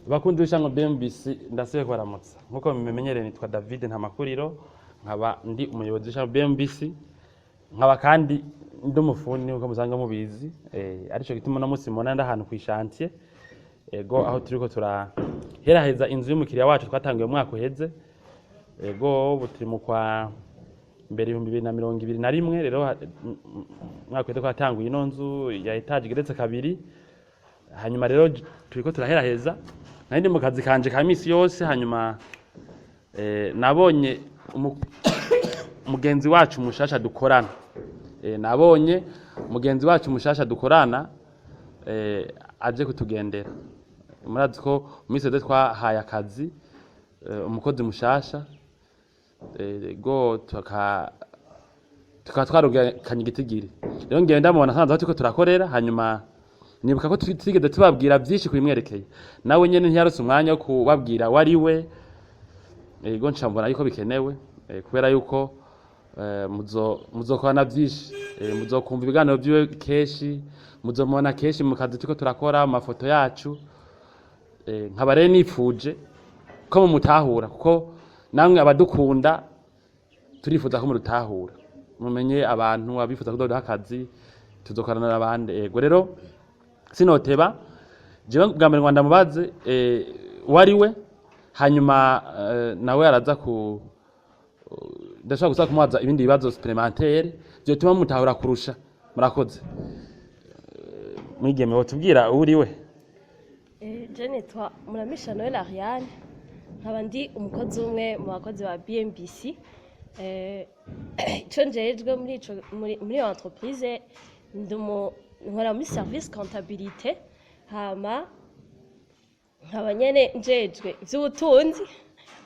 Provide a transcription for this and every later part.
Bakunzi b'ishango BMBC, ndasubiye kubaramutsa. Nkuko mubimenyereye, nitwa David Ntamakuriro, nkaba ndi umuyobozi w'ishango BMBC, nkaba kandi ndi umufundi nkuko musanga mubizi. Arico gituma uno munsi mubona ndi ahantu kw'ishantiye, ego, aho turiko turaheraheza inzu y'umukiriya wacu twatanguye mu mwaka uheze. Ego, ubu turi mu kwa mbere 2021. Rero umwaka uheze twatanguye ino nzu ya étage igeretse kabiri. Hanyuma rero turiko turaheraheza. Nari ndi mu kazi kanje ka misi yose, hanyuma nabonye umugenzi wacu mushasha dukorana, nabonye mugenzi wacu mushasha dukorana aje kutugendera. Murazi ko mu misi iheze twahaye akazi umukozi mushasha, go tukaba twarugakanye igitigiri. Rero ngewe ndamubona nsanze aho turiko turakorera. Hanyuma nibuka ko twigeze tubabwira vyinshi kubimwerekeye, nawe nyene ntiyaronse umwanya wo kubabwira wari we. Ego, nca mbona yuko bikenewe, kubera yuko muzokorana vyinshi, muzokumva ibiganiro vyiwe kenshi, muzomubona kenshi mu kazi turiko turakora, mu mafoto yacu. Nkaba rero nifuje ko mumutahura, kuko namwe abadukunda turifuza ko mudutahura, mumenye abantu abifuza kuzoduha akazi tuzokorana n'abandi. Ego, rero sinoteba, jewe bwa mbere ngo ndamubaze uwo ari we, hanyuma nawe araza ku ndashobora gusa kumubaza ibindi bibazo supplémentaire vyotuma mutahura kurusha. Murakoze. Mwigeme, wotubwira uwo uri we? Je nitwa Muramisha Noel Ariane, nkaba ndi umukozi umwe mu bakozi ba BMBC. Ico njejwe muri iyo entreprise, nkora muri service comptabilité, hama nkaba nyene njejwe ivy'ubutunzi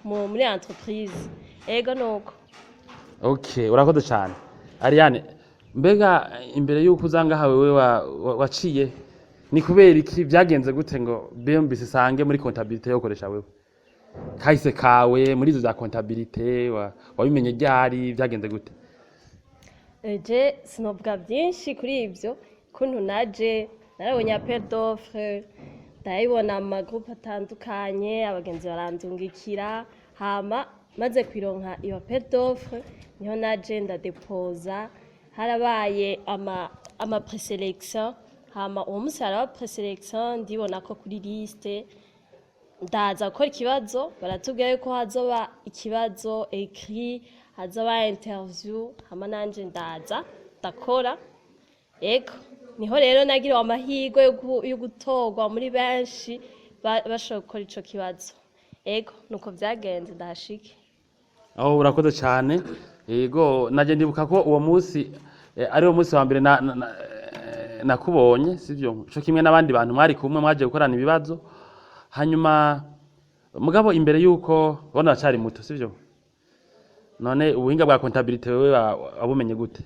muri entreprise. Ego, nuko. Okay, urakoze cyane, Ariane. Mbega imbere y'uko uza ngaha, wewe waciye ni kubera iki? Byagenze gute ngo BMBC isange muri comptabilité yo koresha wewe? Kahise kawe muri izo za comptabilité wabimenye ryari? Byagenze gute? Je sinovuga byinshi kuri ibyo. Kuntu naje, narabonye appel d'offre, ndayibona mu ma groupe atandukanye, abagenzi barandungikira. Hama maze kwironka iyo appel d'offre, niho naje ndadepoza. Harabaye ama présélection, hama uwo munsi haraba présélection, ndibona ko kuri liste, ndaza gukora ikibazo. Baratubwira yuko hazoba ikibazo écrit, hazoba interview, hama nanje ndaza ndakora. Ego, niho rero nagiriwe amahirwe yo gutorwa muri benshi bashoboye gukora ico kibazo. Ego, nuko vyagenze ndahashike. Aho urakoze cyane. Yego, naje ndibuka ko uwo munsi ari wo munsi wa mbere nakubonye, sivyo? Co kimwe n'abandi bantu mwari kumwe mwaje gukorana ibibazo. Hanyuma mugabo imbere yuko bona wacari muto, sivyo? None ubuhinga bwa comptabilité wewe wabumenye gute?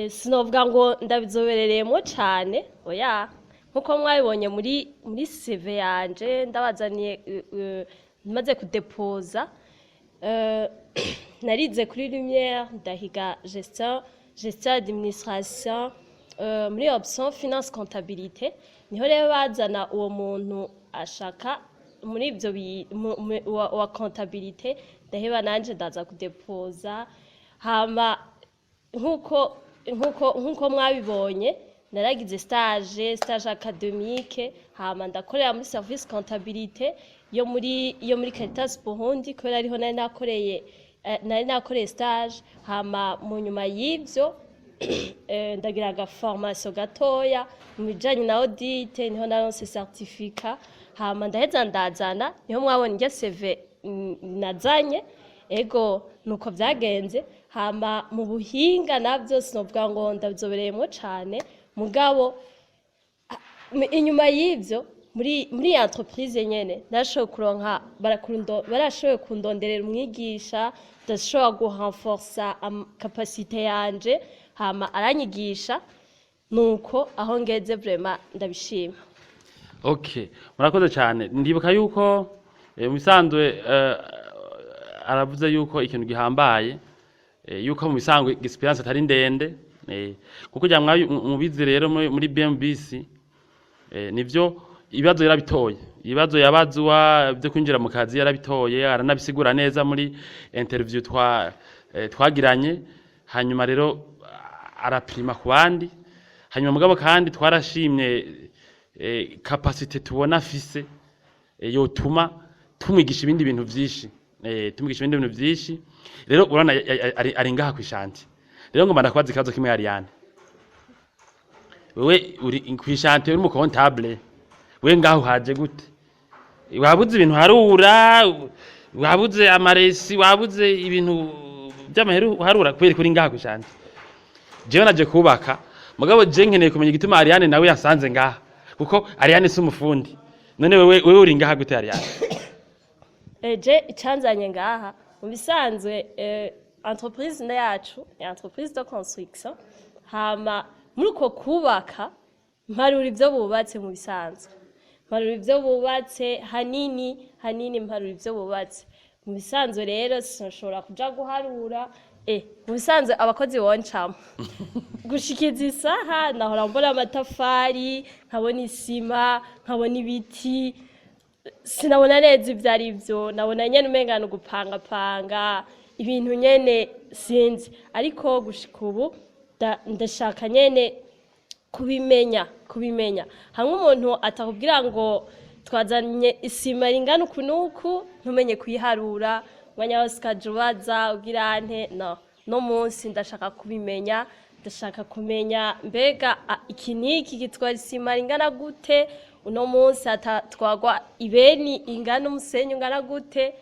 Sinovuga ngo ndabizoberereyemo cane, oya. Nkuko mwabibonye muri CV yanje ndabazaniye, maze kudepoza, narize kuri Lumière, ndahiga gestion administration, muri option finance comptabilité. Niho rero bazana uwo muntu ashaka muri ivyo wa comptabilité, ndaheba nanje ndaza kudepoza. Hama nkuko mwabibonye, naragize stage académique, hama ndakorera muri service comptabilité yo muri Caritas Burundi, kubera ariho nari nakoreye stage. Hama mu nyuma y'ivyo ndagira aga formation gatoya mu bijanye na audit, niho naronse certificat. Hama ndaheza ndazana, niho mwabona iryo CV nazanye. Ego, nuko vyagenze. Hama mu buhinga navyo sinovuga ngo ndabizobereyemwo cane, mugabo inyuma y'ivyo muri iyi entreprise nyene narashoboye kuronka, barashoboye kundonderera umwigisha, ndashobora gurenforsa capacité yanje, hama aranyigisha. Nuko aho ngeze vraiment ndabishima. Okay, murakoze cyane. Ndibuka yuko mu bisanzwe aravuze yuko ikintu gihambaye, yuko mu bisanzwe expérience atari ndende, kuko kugira mubizi rero muri BMBC, nivyo ibibazo yarabitoye. Ibibazo yabazwa byo kwinjira mu kazi yarabitoye, aranabisigura neza muri interview twagiranye. Hanyuma rero arapima ku bandi. Hanyuma mugabo kandi twarashimye capacité tubona afise yotuma tumwigisha ibindi bintu vyinshi, tumwigisha ibindi bintu vyinshi. Rero urabona ari ngaha kw'ishantier. Rero ngomba ndakubaza ikibazo kimwe, Ariane. Wewe uri kw'ishantier, uri mu comptable, we ngaho haje gute? Wabuze ibintu harura, wabuze amaresi, wabuze ibintu by'amahera uharura, kubera kuri ngaha kw'ishantier? Jewe naje kubaka, mugabo je nkeneye kumenya igituma Ariane nawe yasanze ngaha, kuko Ariane si umufundi. None wewe uri ngaha gute, Ariane? Je icanzanye ngaha mu bisanzwe, entreprise yacu ni entreprise de construction. Hama muri uko kubaka mparura ivyo bubatse. Mu bisanzwe mparura ivyo bubatse hanini hanini, mparura ivyo bubatse mu bisanzwe. Rero sinashobora kuja guharura mu bisanzwe abakozi boncamo. Gushikiza isaha nahora mbona amatafari, nkabona isima, nkabona ibiti, sinabona neza ivyo ari vyo. Nabona nyene umenga ni ugupangapanga ibintu nyene, sinzi. Ariko gushika ubu ndashaka nyene kubimenya. Hamwe umuntu atakubwira ngo twazanye isima ringana uku n'uku, ntumenye kuyiharura, umwanya wose ukaja ubaza ugira nte. No no munsi ndashaka kubimenya, ndashaka kumenya mbega iki n'iki gitwara isima ringana gute, uno munsi hatatwagwa ibeni ingana, umusenyi ungana gute.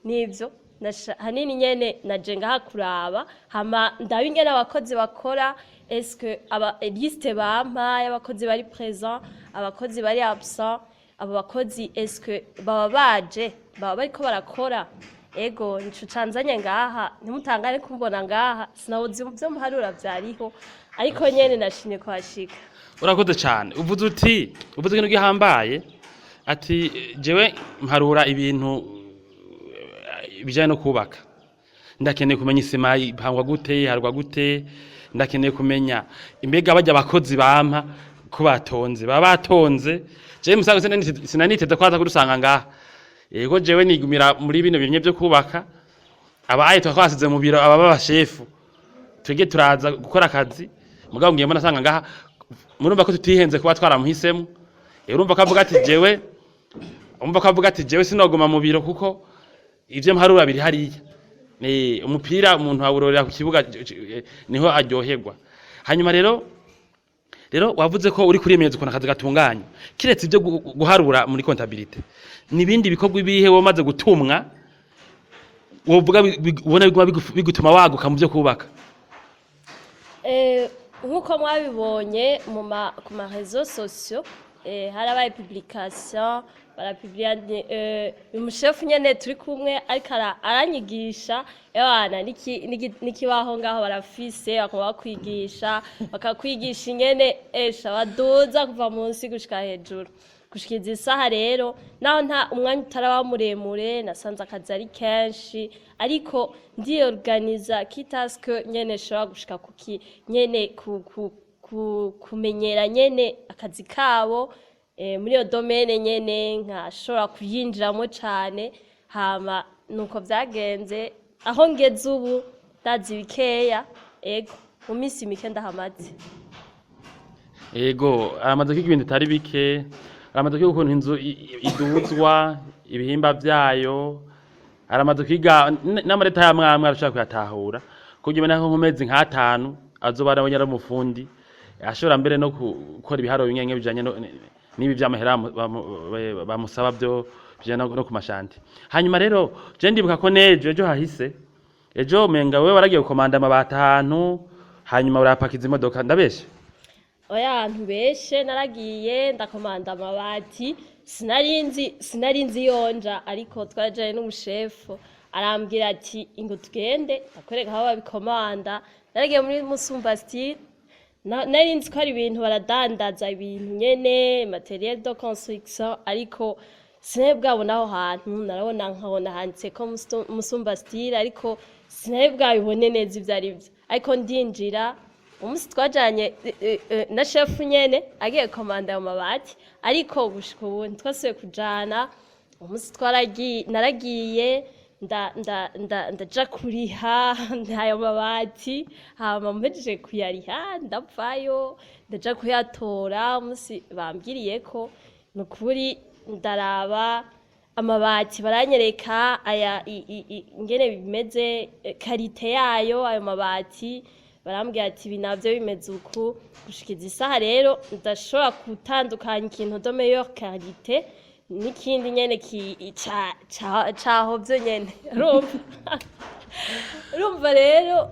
Nivyo hanini nyene naje ngaha kuraba, hama ndabe ingene abakozi bakora. Est-ce aba liste bampa y'abakozi bari présent, abakozi bari absent, abo bakozi est-ce que baba baje, baba bariko barakora? Ego, nico canzanye ngaha. Ntimutangare kumbona ngaha, sinabuze ivyo muharura vyariho, ariko nyene nashimye kuhashika. Urakoze cyane. Uvuze uti, uvuze ikintu gihambaye, ati jewe mparura ibintu bijanye no kubaka, ndakeneye kumenya isima ipangwa gute, iharwa gute, ndakeneye kumenya imbega bajya abakozi bampa ko batonze, baba batonze. Jewe musango sinaniteze ko aza kudusanga ngaha. Yego, jewe nigumira muri bino bimwe byo kubaka. Abaye twasize mu biro aba b'abashefu, twebwe turaza gukora akazi. Mugabo ngiye mbona asanga ngaha, murumva ko tutihenze kuba twaramuhisemo. Urumva ko avuga ati jewe, urumva ko avuga ati jewe sinoguma mu biro kuko ivyo mparura biri hariya. Umupira umuntu awurorera ku kibuga, niho aryoherwa. Hanyuma rero wavuze ko uri kuriyemereza ukuntu akazi gatunganya. Kiretse ibyo guharura muri comptabilité, nibindi bikorwa ibihe wowe umaze gutumwa wovuga ubona biguma bigutuma waguka mu byo kubaka? Nk'uko mwabibonye ku ma réseaux sociaux, harabaye publication, barapublia uyu mushefu nyene turi kumwe ariko aranyigisha. Ewana n'ikibaho ngaho barafise, bakaba bakwigisha, bakakwigisha ingene esha baduza kuva munsi gushika hejuru. Gushikiza isaha rero, naho nta umwanya utaraba muremure, nasanze akazi ari kenshi, ariko ndiyorganiza quitte à ce que nyene nshobora gushika kuki nyene kumenyera nyene akazi kabo muri iyo domaine nyene, nkashobora kuyinjiramo cane. Hama nuko vyagenze, aho ngeze ubu ndazi bikeya. Ego, mu minsi mike ndahamaze. Ego, aramaze kwiga ibintu bitari bike. Aramaze kwiga ukuntu inzu iduzwa, ibihimba vyayo. Aramaze kwiga n'amareta y'amwamwe arashobora kuyatahura, kuburyo ubona ko mu mezi nk'atanu azoba nawe nyari umufundi, ashobora mbere no gukora ibiharuro bimwe bimwe bijanye n'ibi vy'amahera bamusaba byo bijanye no ku mashantier. Hanyuma rero je ndibuka ko nejo ejo hahise, ejo menga wewe waragiye gukomanda amabati ahantu, hanyuma urapakiza imodoka. Ndabeshe? Oya, ntubeshe. Naragiye ndakomanda amabati, sinarinzi yonja, ariko twarajanye n'umushefu, arambwira ati ingo tugende ndakwereka aho babikomanda. Naragiye muri Musumbastile. Nari nzi ko ari ibintu baradandaza, ibintu nyene matériel de construction, ariko sinari bwabona aho hantu. Narabona nkabona handitseko Musumbastile, ariko sinari bwabibone neza ivyo ari vyo. Ariko ndinjira. Umunsi twajanye na shefu nyene agiye komanda ayo mabati, ariko gushika ubu ntitwasubiye kujana. Umunsi twaragiye, naragiye ndaja kuriha ayo mabati, hama mpejeje kuyariha ndavayo ndaja kuyatora. Umunsi bambwiriye ko ni ukuri, ndaraba amabati, baranyereka aya ingene bimeze, qualité yayo ayo mabati. Barambwira ati ibi navyo bimeze uku. Gushikiza isaha rero ndashobora gutandukanya ikintu de meilleure qualité n'ikindi nyene cahovyo nyene. Urumva rero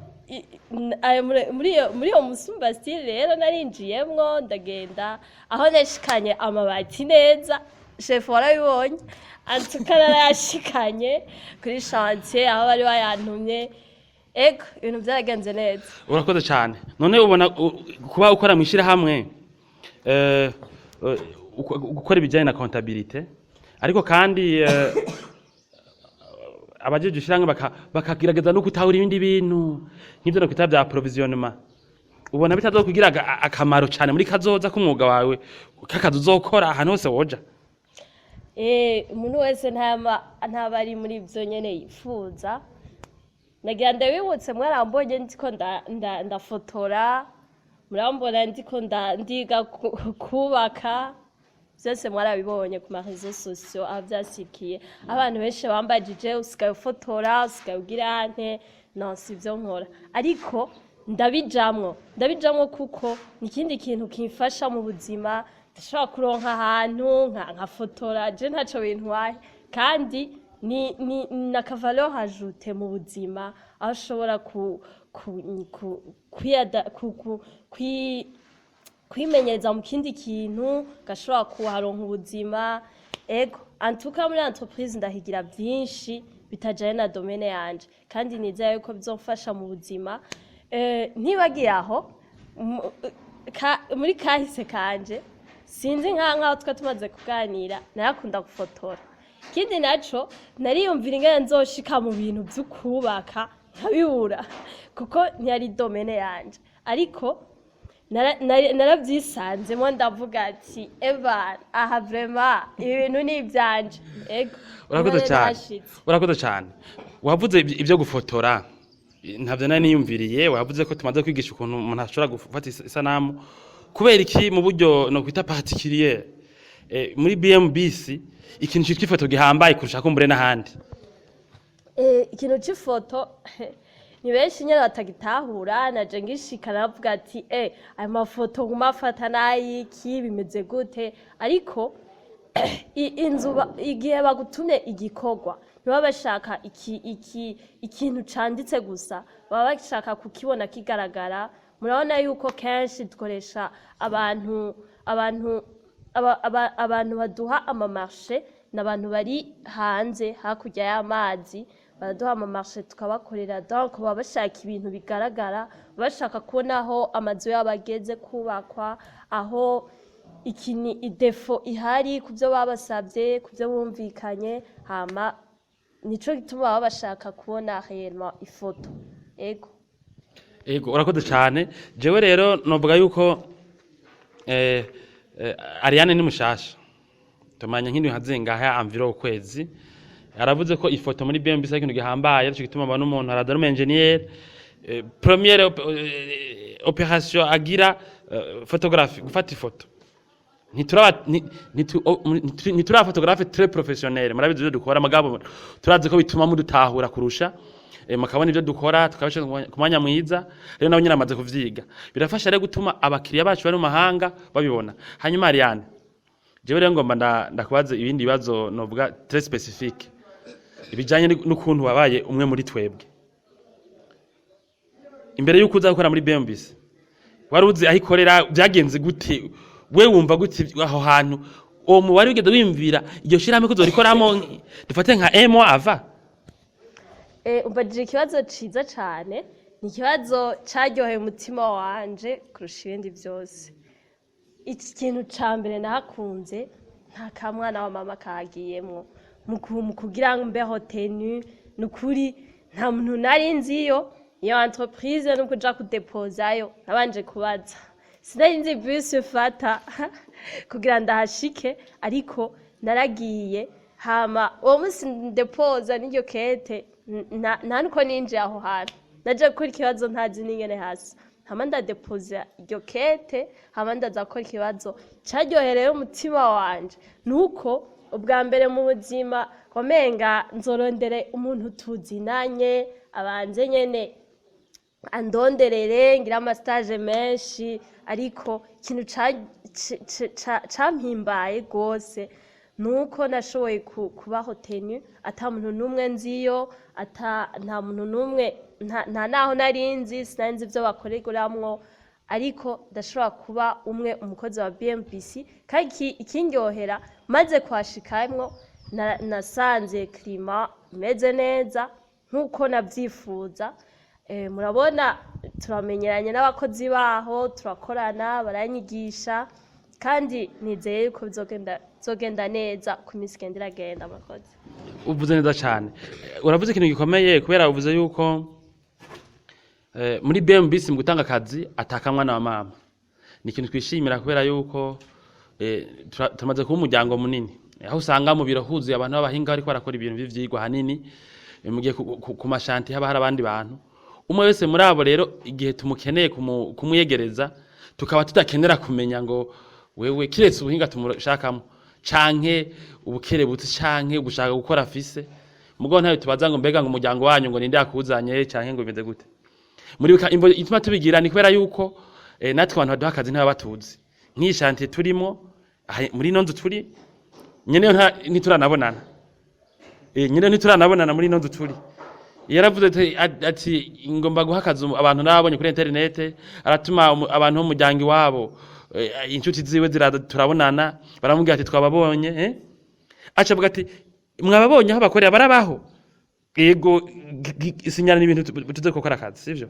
ayo muri iyo Musumba Style rero narinjiyemwo, ndagenda aho nashikanye amabati neza. Shefu warabibonye, antuka narayashikanye kuri chantier aho bari bayantumye. Ego, ibintu vyaragenze neza. Urakoze cyane. None ubona kuba ukora mu ishyirahamwe, gukora ibijyanye na comptabilité, ariko kandi abajeje ishyirahamwe bakagerageza no gutahura ibindi bintu nk'ibyo nokwita bya approvisionnement, ubona bitazokugira akamaro cyane muri kazoza k'umwuga wawe, k'akazi uzokora ahantu hose woja? Umuntu wese ntaba ari muri ivyo nyene yifuza. Nagira ndabibutse, mwarambonye ndiko ndafotora, murambona ndiko ndiga kubaka, byose mwarabibonye ku ma réseaux sociaux aho vyasikiye. Abantu benshi bambajije: "Usigaye ufotora, usigaye ugira nte?" No si ivyo nkora, ariko ndabijamwo kuko ni ikindi kintu kimfasha mu buzima. Ndashobora kuronka ahantu nkafotora, je ntaco bintwaye, kandi ni na valeur ajoutée mu buzima, aho ushobora ku ku ku kwiyada ku, ku, kwi kwimenyereza mu kindi kintu, gashobora kuharonka ubuzima. Ego, antuka muri entreprise ndahigira byinshi bitajanye na domaine yanje, kandi nizera yuko bizofasha mu buzima. Ntibagiye aho muri kahise kanje, sinzi nkaho twe tumaze kuganira, narakunda gufotora. Ikindi naco, nariyumvira ingene nzoshika mu bintu vy'ukubaka nkabibura, kuko ntiyari domaine yanje, ariko naravyisanzemo, ndavuga ati eba aha vraiment ibi bintu ni ivyanje. Ego. Urakoze niho rero cyane. nashitse. Urakoze cyane. Wavuze ibyo gufotora, ntabyo nari niyumviriye. Wavuze ko tumaze kwigisha ukuntu umuntu ashobora gufata isanamu. Kubera iki mu buryo no kwita particulier, muri BMBC ikintu cyitwa ifoto gihambaye kurusha kumbure n'ahandi? Ikintu c'ifoto ni benshi nyene batagitahura. Naje ngishika navuga ati ayo mafoto nguma afata nayiki, bimeze gute? Ariko inzu igihe bagutumye igikorwa, ntibaba bashaka iki ikintu canditse gusa, baba bashaka kukibona kigaragara. Murabona yuko kenshi dukoresha abantu baduha ama marchés ni abantu bari hanze hakurya y'amazi, baraduha ama marchés tukabakorera. Donc baba bashaka ibintu bigaragara, baba bashaka kubona aho amazu yabo ageze kubakwa, aho iki ni i défaut ihari ku byo babasabye, ku byo bumvikanye. Hama nico gituma baba bashaka kubona réellement ifoto. Ego. Ego, urakoze cyane. Jewe rero novuga yuko Ariane ni mushasha, tumanye nk'indwi nka zingahe, environ ukwezi. Aravuze ko ifoto muri BMBC ari ikintu gihambaye, arico gituma abona umuntu araza ari umu ingénieur, première opération agira, photographie, gufata ifoto. Ntituraba ntituraba photographe très professionnel, murabizi ibyo dukora, mugabo turazi ko bituma mudutahura kurusha, mukabona ibyo dukora, tukabishira ku mwanya mwiza. Rero nawe nyine amaze kuvyiga, birafasha rero gutuma abakiriya bacu bari mu mahanga babibona. Hanyuma Ariane, jewe rero ngomba ndakubaze ibindi bibazo novuga très spécifique, ibijanye n'ukuntu wabaye umwe muri twebwe. Imbere y'uko uza gukora muri BMBC, wari uzi aho ikorera? Byagenze gute? We wumva gute aho hantu uwo mubare wigeze wiyumvira iryo shirahamwe ko uzorikoramo, dufate nka emo ava? Umbajije ikibazo ciza cane, ni ikibazo caryoheye umutima wanje kurusha ibindi vyose. Iki kintu ca mbere nahakunze, nta kamwana wa mama kagiyemwo mu kugira ngo mbeho tenu. Ni ukuri nta muntu nari nziyo. Iyo entreprise no kuja kudepozayo nabanje kubaza, sinari nzi bus mfata kugira ndahashike, ariko naragiye. Hama uwo munsi ndepoza n'iryo kete, nta nuko ninjiye aho hantu, naje gukora ikibazo ntazi n'ingene hasa. Hama ndadepoza iryo kete, hama ndaza gukora ikibazo. Caryohereye umutima wanje nuko ubwa mbere mu buzima wamenga nzorondere umuntu tuzinanye, abanze nyene andonderere ngira ama stage menshi. Ariko ikintu campimbaye gose nuko nashoboye kuba retenu ata muntu n'umwe nziyo, ata nta muntu n'umwe, nta naho nari nzi, sinari nzi ivyo bakoreramwo, ariko ndashobora kuba umwe umukozi wa BMBC. Kandi ikindyohera, maze kuhashikamwo nasanze climat imeze neza nk'uko navyifuza. Murabona turamenyeranye n'abakozi baho, turakorana, baranyigisha, kandi nizeye yuko bizogenda neza ku minsi igenda iragenda. Murakoze. Uvuze neza cyane. Uravuze ikintu gikomeye, kubera uvuze yuko muri BMBC mu gutanga akazi atakamwana wa mama. Ni ikintu twishimira, kubera yuko turamaze kuba umuryango munini, aho usanga mu biro huzuye abantu b'abahinga bariko barakora ibintu vy'ivyigwa hanini, mu gihe ku ma chantier haba hari abandi bantu. Umwe wese muri abo rero, igihe tumukeneye kumwiyegereza, tukaba tudakenera kumenya ngo wewe, kiretse ubuhinga tumushakamo canke ubukerebutsi canke gushaka gukora afise. Mugabo ntayo tubaza ngo mbega ngo umuryango wanyu ngo ninde yakuzanye canke ngo bimeze gute. Muribuka imvo ituma tubigira ni kubera yuko natwe abantu baduha akazi ntibaba batuzi. Nk'iyi chantier turimo aha, muri ino nzu turi nyeneyo ntituranabonana, nyeneyo ntituranabonana. Muri ino nzu turi yaravuze ati ngomba guha akazi abantu nabonye kuri interinete, aratuma abantu bo mu muryango iwabo, inshuti ziwe ziraza, turabonana, baramubwira ati twababonye, eh? Aca avuga ati mwababonye aho bakorera, barabaho, yego, sinyana n'ibintu tuze gukora akazi, sivyo?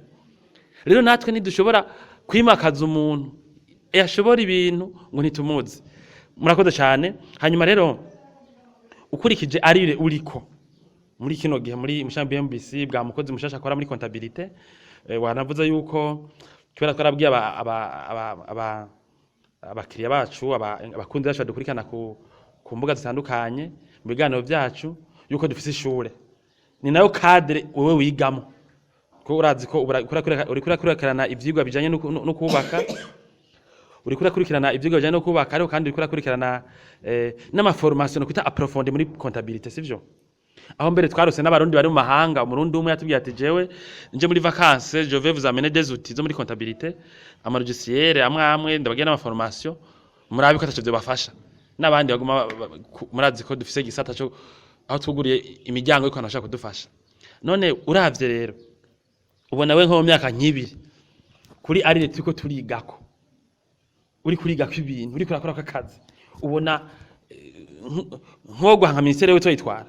Rero natwe ntidushobora kwimakaza umuntu yashobora ibintu ngo ntitumuzi. Murakoze cyane. Hanyuma rero, ukurikije arire uriko muri kino gihe muri mushami BMBC bwa mukozi mushasha akora muri comptabilité, wanavuze yuko kubera twarabwiye abakiriya bacu, abakunzi bacu badukurikirana ku mbuga zitandukanye mu biganiro byacu, yuko dufise ishure, ni nayo cadre wewe wigamo, ko urazi ko uriko urakurikirana ivyigwa bijanye no kubaka, uriko urakurikirana ivyigwa bijanye no kubaka, ariko kandi uriko urakurikirana n'ama formation no kwita approfondi muri comptabilité, sivyo? Aho mbere twarose n'abarundi bari mu mahanga. Umurundi umwe yatubwiye ati jewe nje muri vacances, je vais vous amener des outils zo muri comptabilité, ama logiciel amwe amwe, ndabagira n'ama formation, murabe ko ataco vyobafasha. N'abandi baguma murazi ko dufise igisata co aho twuguriye imiryango yuko abantu bashaka kudufasha. None uravye rero, ubona we nko mu myaka nk'ibiri kuri arire turiko turigako, uri kurigako ibintu, uriko urakorako akazi, ubona nko guhanga ministère we toyitwara?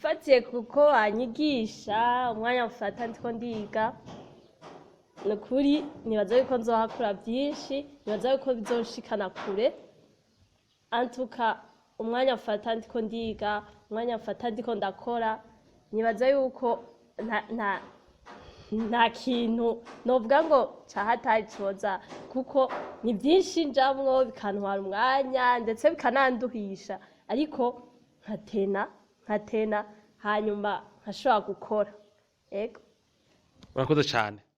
Fatiye kuko banyigisha, umwanya mfata ndiko ndiga, ni ukuri nibaza yuko nzohakura byinshi, nibaza yuko bizonshikana kure. Antuka umwanya mfata ndiko ndiga, umwanya mfata ndiko ndakora, nibaza yuko nta kintu novuga ngo cahatari coza, kuko ni byinshi njamwo bikantwara umwanya, ndetse bikananduhisha, ariko nkatena hanyuma nkashobora gukora, ego. Urakoze cyane.